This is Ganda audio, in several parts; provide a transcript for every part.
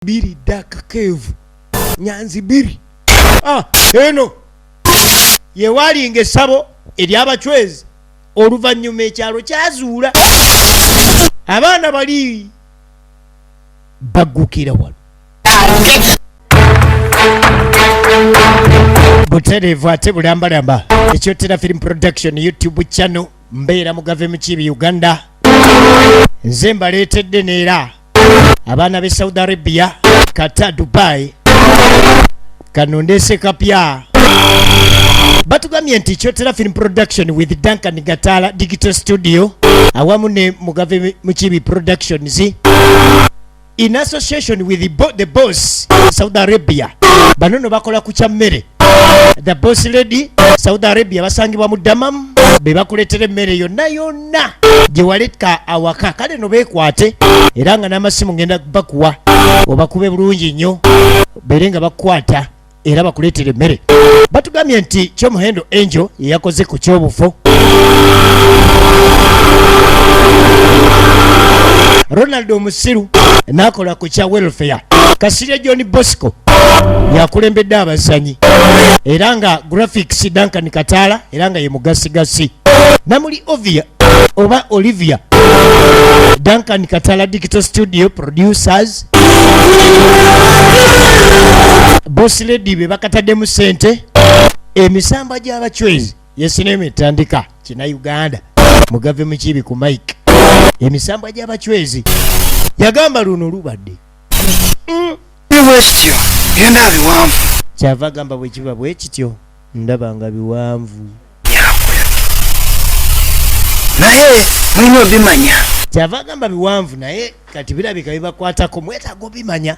Biri dark cave nyanzi biri ah, eno yewalinga essabo eryabacwezi oluvannyuma ekyalo kyazuula abaana bali baggukira wano butereevu ate bulambalamba ekyotera film production youtube channel mbeera mugave mukiibi uganda nze mbaleetedde neera abaana b'e saudi arabia kata dubai kano ndeese kapya batugambye nti kyotera film production with duncan gatala digital studio awamu ne mugave mukibi productions in association with the, bo the boss saudi arabia bano no bakola ku kya mmere the boss lady saudi arabia basangibwa mu damam be bakuleetera emmere yonna yonna gye waleka awaka kale no beekwate era nga n'amasimu ngenda bakuwa obakube bulungi nnyo beere nga bakukwata era bakuleetera emmere batugambye nti kyomuhendo angel yeyakoze ku kyobufo ronald omusiru n'akola ku kya welfare kasirye john bosco yakulembedde abazanyi era nga graphics duncan kataala era nga ye mugasigasi namuli ovia oba olivia duncan katala digital studio producers boss lady be bakataddemu sente emisambwa gy'abacwezi yesinema etandika kina uganda mugave mukibi ku mike emisambwa gy'abacwezi yagamba luno lubadde bwekityo byenda biwanvu kyava agamba bwekiba bwekityo ndaba nga biwanvu naye mulina obimanya kyava agamba biwanvu naye kati birabika bibakwatako mwetaaga obimanya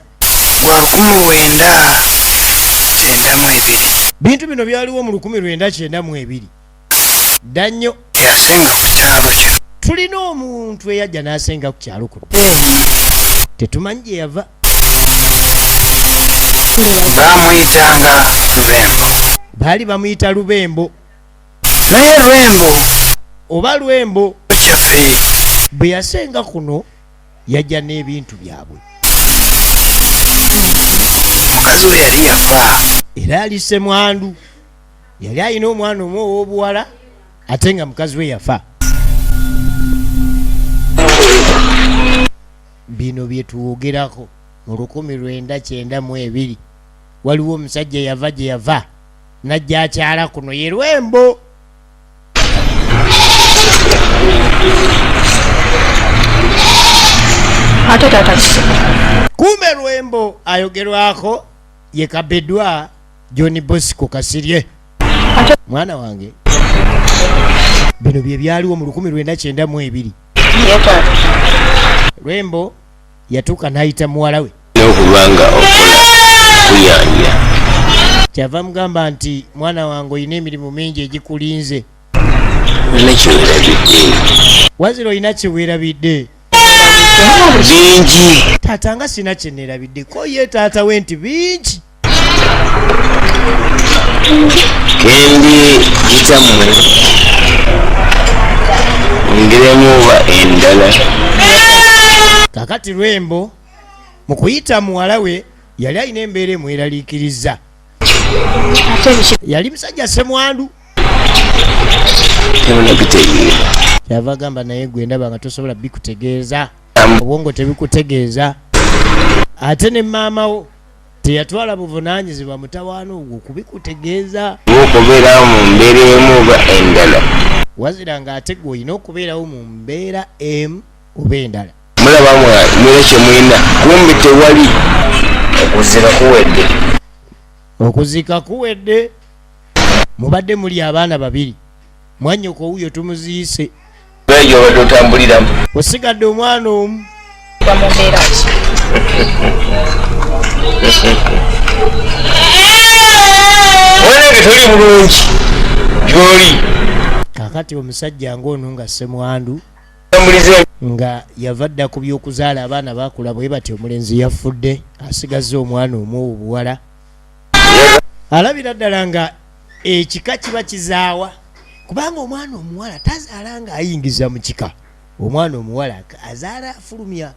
gwa 1992 bintu bino byaliwo mu 1992 dda nnyo eyasenga ku kyalo kino tulina omuntu eyajja n'asenga ku kyalo kuno tetumanyi gye yava Baamuyitanga Lubembo. Baali bamuyita Lubembo. Naye Lwembo oba Lwembo kyaffe bwe yasenga kuno yajja n'ebintu byabwe. Mukazi we yali yafa. Era ali ssemwandu, yali alina omwana omu ow'obuwala ate nga mukazi we yafa. Bino bye twogerako mu 1992 waliwo omusajja eyava gye yava najja akyala kuno ye Lwembo. Ate taata kiki? Kumbe Lwembo ayogerwako ye Kabedwa John Bosco Kasirye. Mwana wange bino bye byaliwo mu 1992. Lwembo yatuuka n'ayita muwala we okuba nga okola kuyanja kyava mugamba nti mwana wange olina emirimu mingi egikulinze wazira olina kyewerabidde bingi taata nga sina kyenerabidde ko ye taata we nti bingi kendi gitammwe ngeri emu oba endala. Kakati Lwembo mu kuyita muwala we yali alina embeera emweraliikiriza. Yali musajja ssemwandu. Tebunakitegeera. Kyava agamba naye gwe ndaba nga tosobola bikutegeeza, obwongo tebikutegeeza ate ne maama wo teyatwala buvunaanyizibwa mutawaana ogwo kubikutegeeza. Okubeerawo mu mbeera emu oba endala. Wazira ng'ate gwe olina okubeerawo mu mbeera emu oba endala. Mulaba mwera kye mulina kumbi tewali okuzira kuwedde. Okuziika kuwedde. Mubadde muli abaana babiri mwannyoko wuuyo tumuziise. Gy'obadde otambuliramu. Osigadde omwana omu. Mu mbeera ki? Mwanange toli bulungi gy'oli. Kaakati omusajja ng'ono nga ssemwandu nga yava dda ku by'okuzaala abaana bakula bwe bati omulenzi yafudde asigazza omwana omu obuwala alabira ddala nga ekika kiba kizaawa kubanga omwana omuwala tazaala nga ayingiza mu kika omwana omuwala azaala afulumya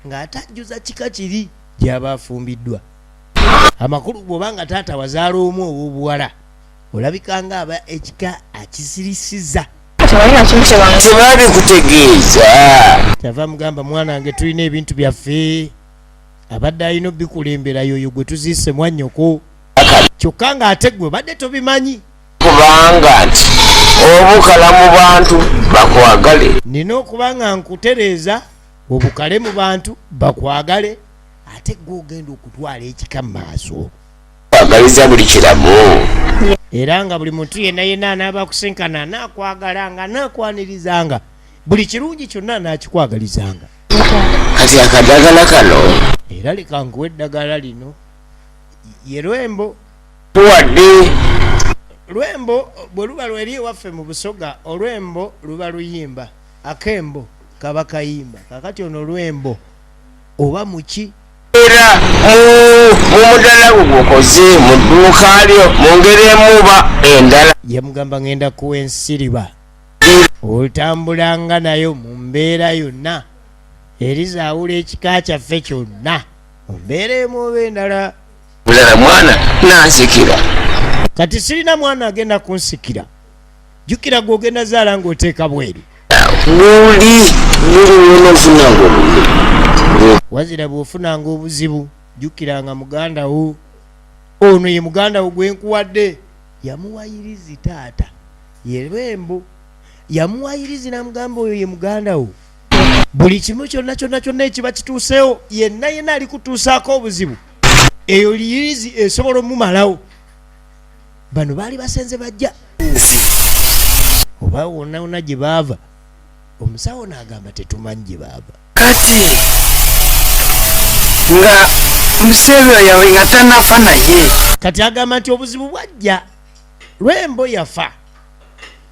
ng'ate ajjuza kika kiri. Gy'aba afumbiddwa. Amakulu bw'oba nga taata wazaala omu ow'obuwala, olabika nga aba ekika akisirisiza. Tewali na kimu kye bangu. Tebabikutegeeza. Kyava mugamba, mwana wange, tulina ebintu byaffe, abadde alina obikulembera yoyo gwe tuziise mwannyoko, kyokka ng'ate gwe badde tobimanyi. Kubanga nti obukala mu bantu bakwagale. Nina okuba nga nkutereeza obukale mu bantu bakwagale, ate gwe ogenda okutwala ekika mu maaso. Kwagaliza buli kiramu. Era nga buli muntu yenna yenna anaaba akusinkana anaakwagalanga, anaakwanirizanga, buli kirungi kyonna anaakikwagalizanga. Kati akadagala kano. Era leka nkuwa eddagala lino ye lwembo. Tuwadde. Lwembo bwe luba lweri ewaffe mu Busoga, olwembo luba luyimba, akembo kaba kayimba. Kakati ono lwembo oba muki? Era mu mudala gwo gwokoze mu dduuka lyo mu ngeri emu oba endala. Yamugamba, ngenda kuwa ensiriba otambulanga nayo mu mbeera yonna erizaawula ekika kyaffe kyonna mu mbeera emu oba endala. Bulala mwana nansikira. Kati sirina mwana agenda kunsikira. Jjukira gwe ogenda zaala ng'oteeka bweru. Buli lwonofunanga obuzibu. Wazira bw'ofunanga obuzibu, jjukiranga muganda wo ono ye muganda wo gwe nkuwadde. Yamuwayirizi taata ye lwembo, yamuwayirizi namugamba oyo ye muganda wo, buli kimu kyonna kyonna kyonna ekiba kituuseewo, yenna yenna ali kutuusaako obuzibu, eyo liyirizi esobola omumalawo. Bano baali basenze bajja oba wonna wonna gye baava, omusawo n'agamba tetumanyi gye baava. Kati nga museebyo yawe nga tanafa naye. Kati agamba nti obuzibu bwajja Lwembo yafa,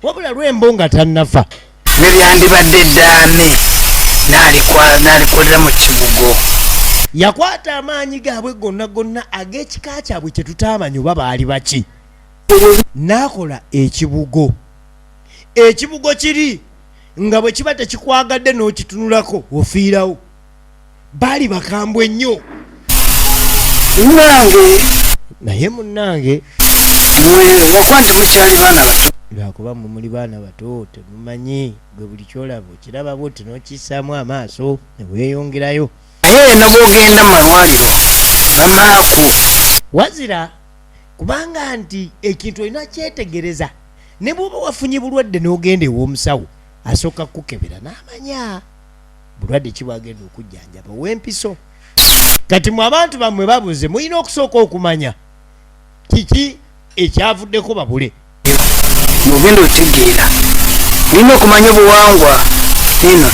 wabula Lwembo nga tannafa, nebyandibadde eddaame n'alikolera mu kibugo. Yakwata amaanyi gaabwe gonna gonna ag'ekika kyabwe kye tutaamanyi oba baali baki, n'akola ekibugo. Ekibugo kiri nga bwe kiba tekikwagadde n'okitunulako ofiirawo. Baali bakambwe nnyo. Nange. Naye munnange, mwe wakuba nti mukyali baana bato. Lwakuba mwe muli baana bato, temumanyi. Gwe buli kyolaba okiraba bwoti n'okissaamu amaaso ne weeyongerayo. Naye ne bwogenda mu malwaliro bamalaku. Wazira kubanga nti ekintu olina kyetegereza, ne bw'oba wafunye bulwadde n'ogenda ew'omusawo, asooka kukukebera n'amanya bulwadde ki bwagenda okujjanjaba ow'empiso. Kati mwe abantu bammwe babuze, mulina okusooka okumanya kiki ekyavuddeko babule. Ng'ogenda otegeera olina okumanya obuwangwa eno.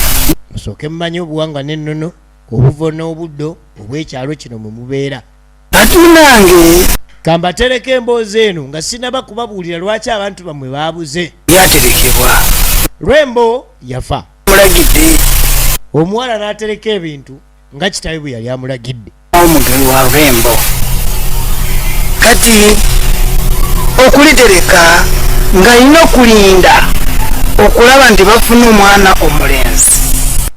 Musooke mumanye obuwangwa n'ennono, obuvo n'obuddo obw'ekyalo kino mwe mubeera. Ate munange, Kambatereko emboozi eno nga sinaba kubabuulira lwaki abantu bammwe baabuze. Byaterekebwa. Lwembo yafa, mulagidde, omuwala n'atereka ebintu nga kitawe bwe yali amulagidde. Omugeni wa Lwembo kati okulitereka ng'alina okulinda okulaba nti bafuna omwana omulenzi.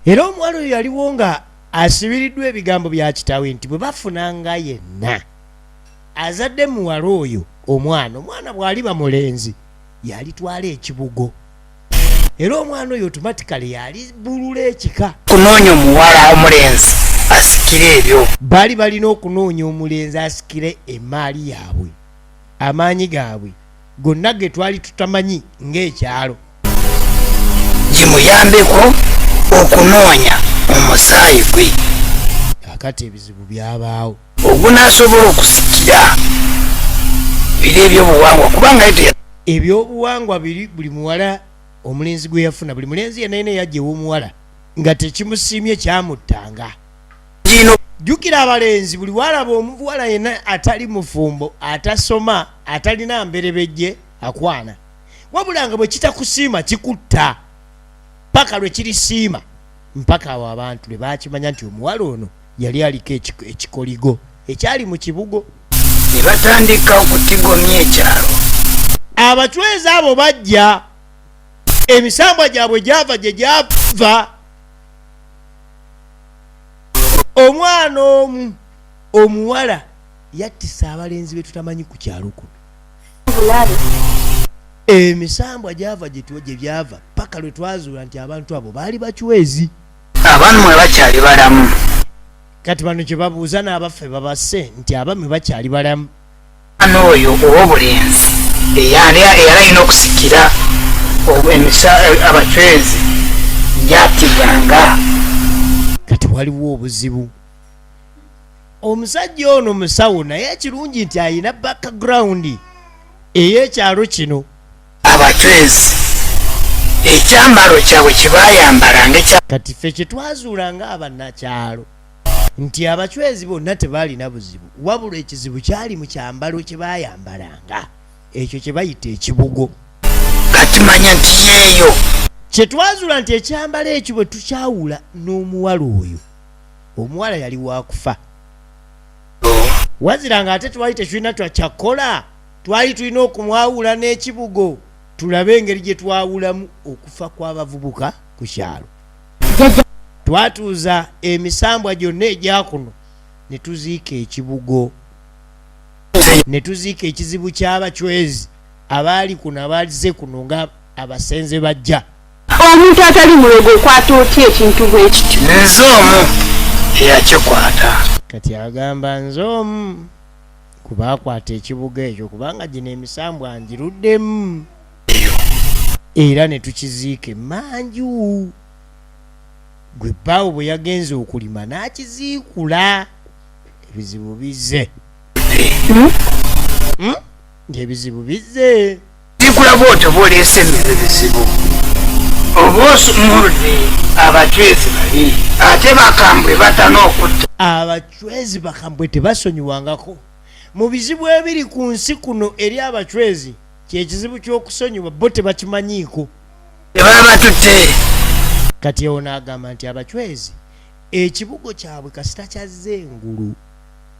Era omuwala oyo yaliwo nga asibiriddwa ebigambo bya kitaawe nti bwe bafunanga yenna azadde muwala oyo omwana, omwana bw'aliba mulenzi yalitwala ekibugo, era omwana oyo automatically yalibulula ekika. Kunoonya omuwala omulenzi asikire ebyo. Baali balina okunoonya omulenzi asikire emaali yaabwe, amaanyi gaabwe gonna ge twali tutamanyi ng'ekyalo. Gimuyambeko okunoonya omusaayi gwe. Akati ebizibu byabaawo. Ogunaasobola okusikira biri ebyobuwangwa kubanga ye Ebyobuwangwa biri buli muwala omulenzi gwe yafuna, buli mulenzi yenna yenna yajja ew'omuwala nga tekimusiimye kyamuttanga. Gino. Jjukira abalenzi buli walaba omuwala yenna atali mufumbo, atasoma, atalina mberebejje, akwana, wabula nga bwe kitakusiima kikutta paka lwe kirisiima. Mpaka awo abantu lwe bakimanya nti omuwala ono yali aliko ekikoligo ekyali mu kibugo. Ne batandika okutigomya ekyalo. Abacwezi abo bajja, emisambwa gyabwe gyava gye gyava. Omwana omu Omuwala yattisa abalenzi be tutamanyi ku kyalo kuno. Emisambwa gyava gye byava paka lwe twazuula nti abantu abo baali bacwezi. Abammwe bakyali balamu. Kati bano kye babuuza n'abaffe babasse nti abammwe bakyali balamu. Omwana oyo ow'obulenzi eyali alina okusikira abacwezi yattibwanga. Kati waliwo obuzibu. Omusajja ono musawo, naye ekirungi nti alina background ey'ekyalo kino. Abacwezi ekyambalo kyabwe kyebayambalanga ekya Kati ffe kye twazuula nga abannakyalo nti abacwezi bonna tebaalina buzibu, wabula ekizibu kyali mu kyambalo kye baayambalanga, ekyo kye bayita ekibugo. Kati manya nti yeeyo kye twazuula nti ekyambalo ekyo bwe tukyawula n'omuwala oyo, omuwala yali wakufa. Wazira nga ate twali tetulina twakyakola, twali tulina okumwawula n'ekibugo, tulabe engeri gye twawulamu okufa kw'abavubuka ku kyalo. Twatuuza emisambwa gyonna egyakuno ne tuziika ekibugo, ne tuziika ekizibu ky'abacwezi abaali kuno, abaalize kuno nga abasenze bajja. Omuntu atali mulogo okwata otya ekintu bwe kityo? Nze omu eyakikwata. Kati agamba nze omu kubakwata ekibuga ekyo, kubanga gino emisambwa ngiruddemu, era ne tukiziika emmanju. Gwe bbaawo bwe yagenze okulima n'akiziikula, ebizibu bizze. Ng'ebizibu bizze. Zikula bwotyo bwoleese ebizibu oba osumuludde abacwezi bali ate bakambwe batana okutta. Abacwezi bakambwe tebasonyiwangako. Mu bizibu ebiri ku nsi kuno eri abacwezi, kyekizibu ky'okusonyiwa, bo tebakimanyiiko. Tebaba batutte. Kati ono agamba nti abacwezi ekibugo kyabwe kasita kyazze engulu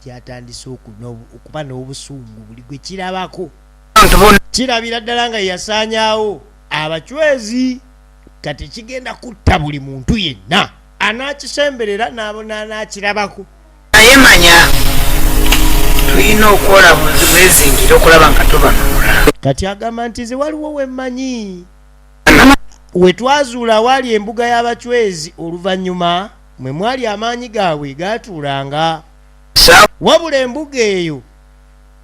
kyatandise okuba n'obusungu, buli gwe kirabako kirabira ddala nga yasaanyaawo abacwezi. Kati kigenda kutta buli muntu yenna anaakisemberera n'anaakirabako. Naye manya tulina okukola bwezingira okulaba nga tubanunula. Kati agamba nti nze waliwo wemmanyi we twazuula awaali embuga y'abacwezi, oluvannyuma mwe mwali amaanyi gaabwe gaatuulanga. Wabula embuga eyo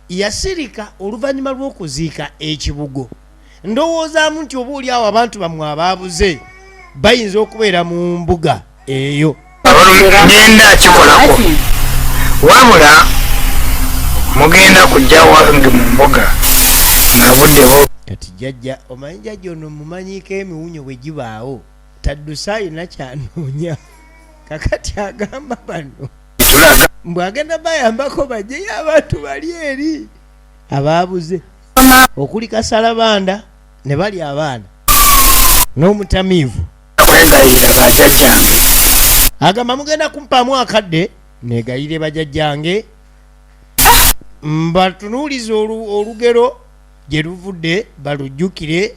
yasirika oluvannyuma lw'okuziika ekibugo. Ndowoozaamu nti oba oli awo abantu bammwe abaabuze bayinza okubeera mu mbuga eyo. Ngenda kikolako, wabula mugenda kujja wange mu mbuga nga budde bo. Kati jjajja, omanyi jjajja ono mumanyiiko emiwunyo bwe gibaawo taddusa alina kyanoonya. Kakati agamba bano mbw agenda bayambako bajjeyo abantu bali eri abaabuze, okuli Kasalabanda ne bali abaana n'omutamiivu. Kwegayirira bajjajjange. Agamba mugenda kumpaamu akadde negayirire bajjajjange, mbatunuulize olugero gye luvudde balujjukire,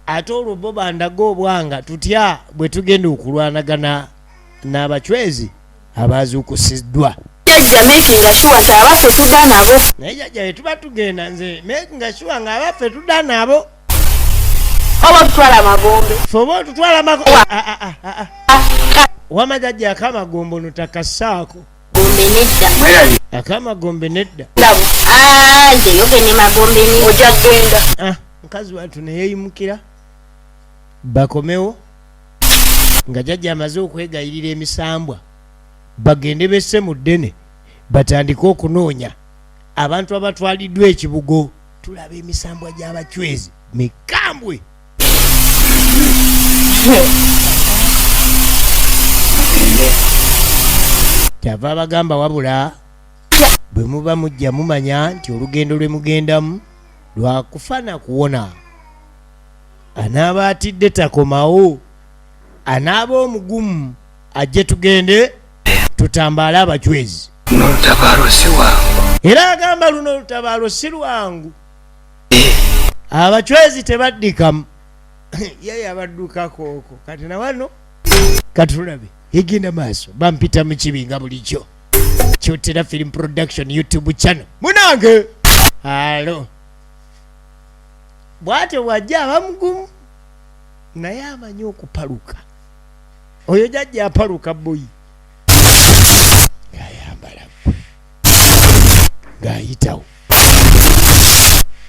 ate olwo bo bandaga obwanga tutya bwe tugenda okulwanagana n'abacwezi abazuukusiddwa. Jjajja, making sure nti abaffe tudda nabo. Naye jjajja, bwe tuba tugenda, nze making sure nga abaffe tudda nabo. Oba tutwala amagombe. Fe oba otutwala mago. Ah, ah, ah, ah, ah. Wama jjajja, akamagombo no takassaako. Gombe nedda. Akamagombe nedda. Ndabo. Ah, nze yogende magombe ni. Ojja kugenda. Ah, mukazi wattu neyeyimukira bakomewo nga jjajja amaze okwegayirira emisambwa bagende besse mu ddene batandike okunoonya abantu abatwaliddwa ekibugo. Tulaba emisambwa gy'abacwezi mikambwe. Kyava abagamba, wabula bwe muba mujja mumanya nti olugendo lwe mugendamu lwakufa na kuwona. Anaaba atidde takomawo, anaaba omugumu ajje tugende tutambaale abacwezi. N'olutabaalo si wangu. Era agamba luno olutabaalo si lwangu, abacwezi tebaddikamu, ye yabaddukako okwo. Kati nawano katulabe egenda maaso. Bampita mu kibi nga bulijjo. Kyotera Film Production YouTube channel. Munange alo bwatyo bwajja aba mugumu naye amanyi okupaluka. Oyo jajja apaluka boyi ng'ayambala gwe ng'ayitawo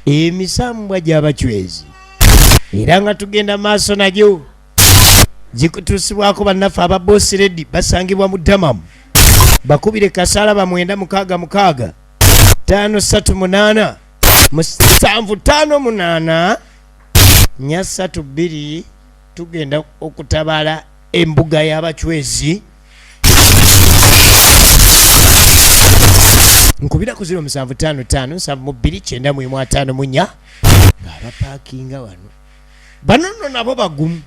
emisambwa gy'abacwezi era nga tugenda maaso nagyo gikutuusibwako bannaffe aba Boss Lady basangibwa mu Damamu. Bakubire kasalaba 966 538 758 432. Tugenda okutabala embuga y'abacwezi. Nkubira ku 0755 72 91 54 ng'abapaakinga wano. Bano nno nabo bagumu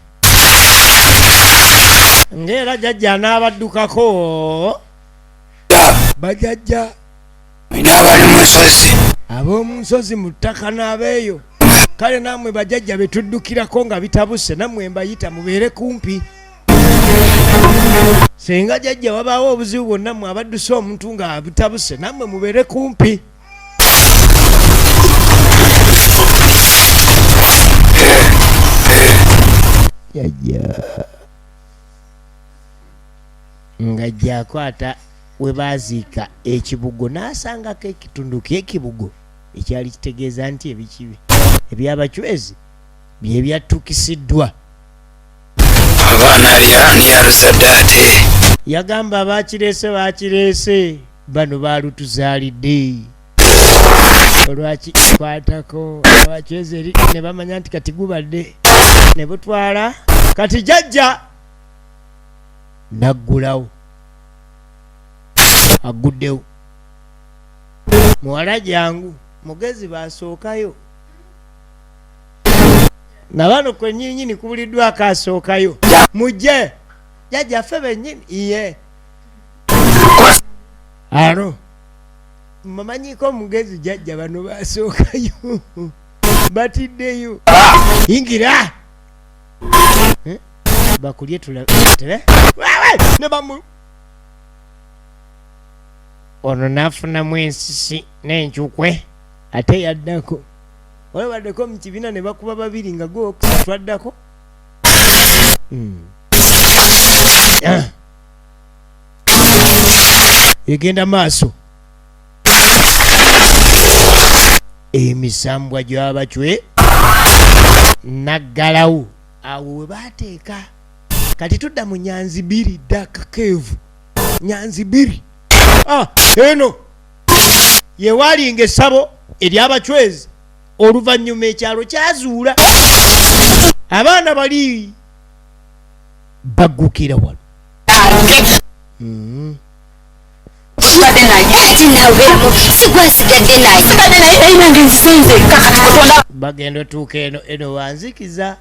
ng'era jjajja anaabaddukako bajajja n'abali mu nsozi, ab'omu nsozi mu ttaka n'abeeyo. Kale nammwe bajajja be tuddukirako nga bitabuse, nammwe mbayita mubeere kumpi. Singa jajja wabaawo obuzibu bwonna, mmwe abadduse omuntu nga butabuse, nammwe mubeere kumpi. Jajja nga jjakwata we baaziika ekibugo n'asangako ekitundu ky'ekibugo ekyali kitegeeza nti ebikibi ebyabacwezi bye byattukisiddwa. Abaana niyaruzaddaate. Yagamba abakireese bakireese bano balutuzaalidde olwakikwatako abacwezi eri ne bamanya nti kati gubadde ne butwala. Kati jajja naggulawo, aguddewo. Muwala jangu, mugezi basookayo nabano kwenyinyini kubuliddwako asookayo. Mujje jajja ffe bennyini iye alo mumanyiko mugezi jajja bano basookayo batiddeyo. Yingira bakulye tulabe ne bamu ono n'afunamu ensisi n'enkyukwe ate yaddako olabaddeko mu kibiina ne bakuba babiri nga gwe okusatu addako. Egenda maaso emisambwa gy'abacwe naggalawo awo we baateeka. Kati tudda mu Nyanzi bbiri dark cave. Nyanzi bbiri eno yewalinga essabo ery'abacwezi. Oluvannyuma ekyalo kyazuula abaana bali baggukira wano. Bagenda otuuka eno eno wanzikiza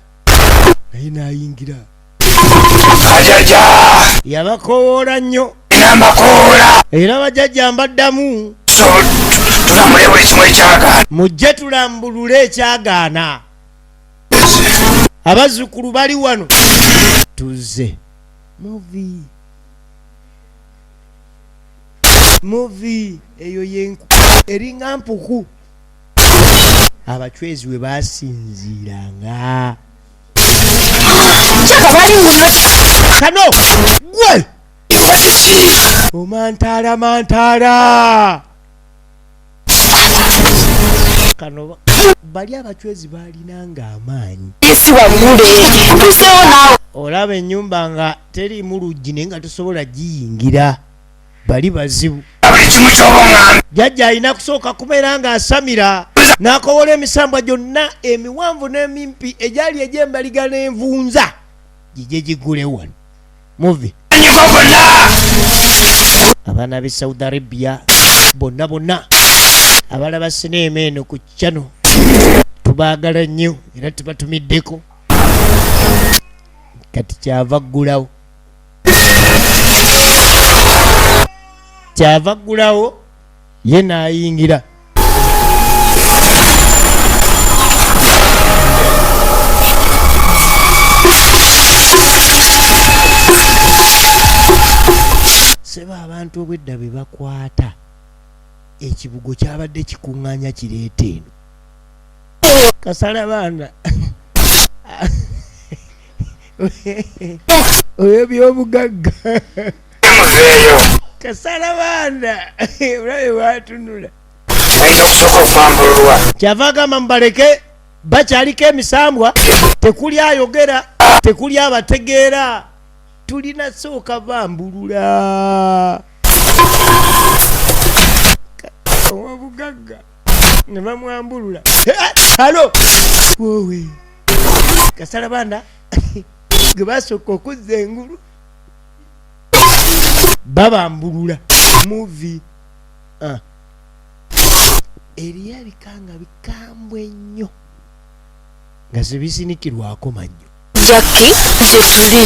naye nayingira. Ajaja yabakowoola nnyo. Nambakoola era bajajja mbaddamu. So tulamule buli kimu ekyagaana. Mujje tulambulule ekyagaana. Abazzukulu bali wano tuzze movie movie eyo yenku eringa mpuku abacwezi we basinziiranga. Kano gwe omantaala mantaala kano bali abacwezi balinanga amaanyi. Olaba ennyumba nga teriimu luggi naye nga tosobola giyingira, bali bazibu. Buli kimu kyoba oŋŋambye. Jjajja alina kusooka kubeera ng'asamira n'akowola emisambwa gyonna emiwanvu n'emimpi egyali egy'embaliga n'envunza gijje giggule wano muvi. Nyiko gonna. Abaana b'e Saudi Arabia bonna bonna abalaba sineema eno ku channel tubaagala nnyo era tubatumiddeko. Kati kyava ggulawo, kyava ggulawo ye n'ayingira. Seba abantu Abantu obwedda be bakwata ekibugo kyabadde kikuŋŋaanya kireeta eno kasala baana olw'ebyobugagga. Muveeyo. Kasala baana olabe bwatunula. Balina okusooka okwambululwa. Kyava agamba mubaleke, bakyaliko emisambwa, tekuli ayogera, tekuli abategeera, tulina sooka bambulula owobugagga ne bamwambulula. Alo wowe kasala banda ge basooka okuzza engulu babambulula muvi. Ah. Eriyo ebikanga bikambwe ennyo nga zebisinikirwako mannyo. Jackie, gye tuli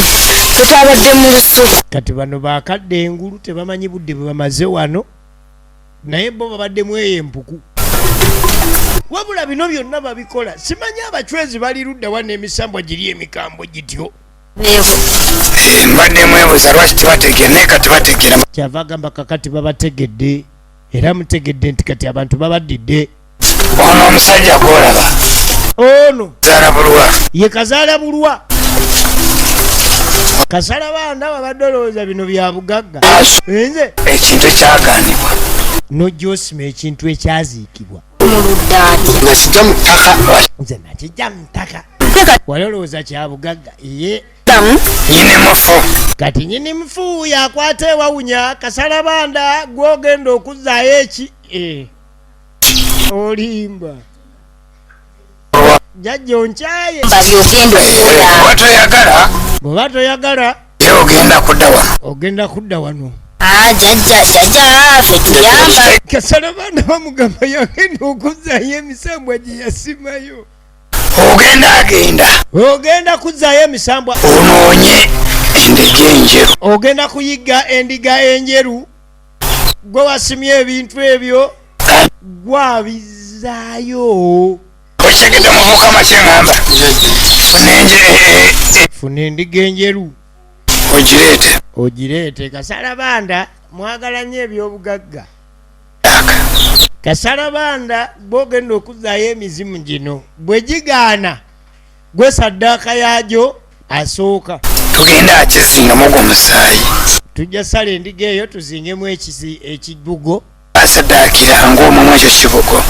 tetwabadde mu lusuku. Kati bano bakadde engulu tebamanyi budde bwe bamaze wano, naye bo babaddemu eyo empuku. Wabula bino byonna babikola simanyi abacwezi bali ludda wa n'emisambwa giri emikambwe gityo. Mbadde mwebuuza lwaki tebategeera, naye kati bategeera. Kyava agamba kakati babategedde, era mutegedde nti kati abantu babaddidde. Ono omusajja gwolaba ono zaala bulwa. Ye kazaala bulwa kasala baana babadde olowooza bino bya bugagga nze ekintu ekyaganibwa nojja osima ekintu ekyaziikibwa. Mu ludda ati. Nakijja mu ttaka. Nze nakijja mu ttaka, wali olowooza kya bugagga ye. Nyini mufu. Kati nyini mufu yakwata ewawunya kasala banda gwogenda okuzzaayo eki. Olimba jajja onkyaye. Babyogenda okukola. Oba toyagala. Bw'oba toyagala. Ye ogenda kudda wano. Ogenda kudda wano. Ah, jajja, jajja, ffe tuyamba. Kasala baana bamugamba yagenda okuzzaayo emisambwa gye yasimayo. Ogenda agenda. Ogenda kuzzaayo emisambwa. Onoonye endiga enjeru. Ogenda kuyigga endiga enjeru. Gwe wasimye ebintu ebyo gwabizaayo. Okitegedde muvuka makyeŋŋamba funa funa endiga enjeru ogireete. Ogireete. Kasalabanda mwagala nnyo ebyobugagga. Kasalabanda gwogenda okuzzaayo emizimu gino bwe gigaana gwe saddaaka yaagyo asooka. Tugenda akizingamu ogwo musaayi. Tujja sala endiga eyo tuzingemu ekibugo. Basaddaakira ng'omwo ekyo kibugo.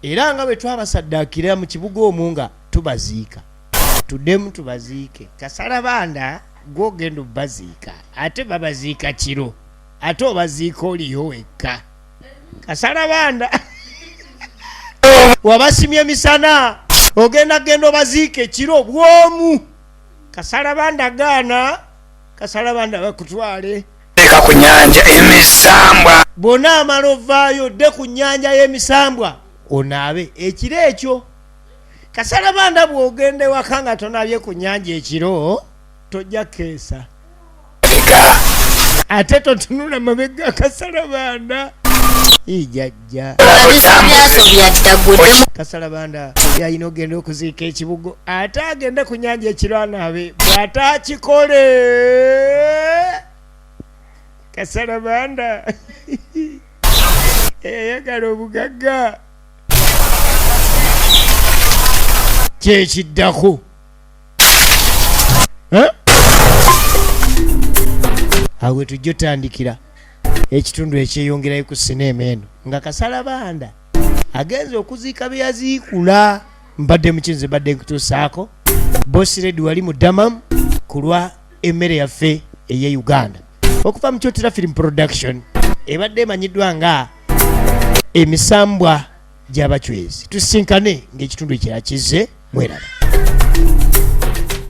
Era nga bwe twabasaddaakira mu kibuga omwo nga tubaziika, tuddemu tubaziike. Kasalabanda gwogenda obbaziika, ate babaziika kiro, ate obaziika oliyo wekka. Kasalabanda wabasimye misana, ogenda genda obaziika ekiro bwomu. Kasalabanda gaana, kasalabanda bakutwale. Leka ku nyanja emisambwa. Bw'onaamala ovaayo dde ku nnyanja y'emisambwa onaabe ekiro ekyo. Kasalabanda bw'ogenda ewaka nga tonabye ku nnyanja ekiro tojja keesa. Ate totunula mabega. Kasalabanda ijajja. Kasalabanda yalina ogenda okuziika ekibugo, ate agende ku nnyanja ekiro anaabe. Bw'ataakikole kasalabanda eyayagala obugagga kyekiddako. Eh? Awo tujja otandikira ekitundu ekyeyongerayo ku sineema eno nga kasalabanda agenza okuziika bye yaziikula. Mbadde mukinze, mbadde nkutuusaako Boss Lady wali mu Damam ku lwa emmere yaffe eye Uganda okuva mu Kyotera Film Production ebadde emanyiddwa nga Emisambwa gy'Abacwezi. Tusinkane ng'ekitundu ekirala kizze. Mweraba.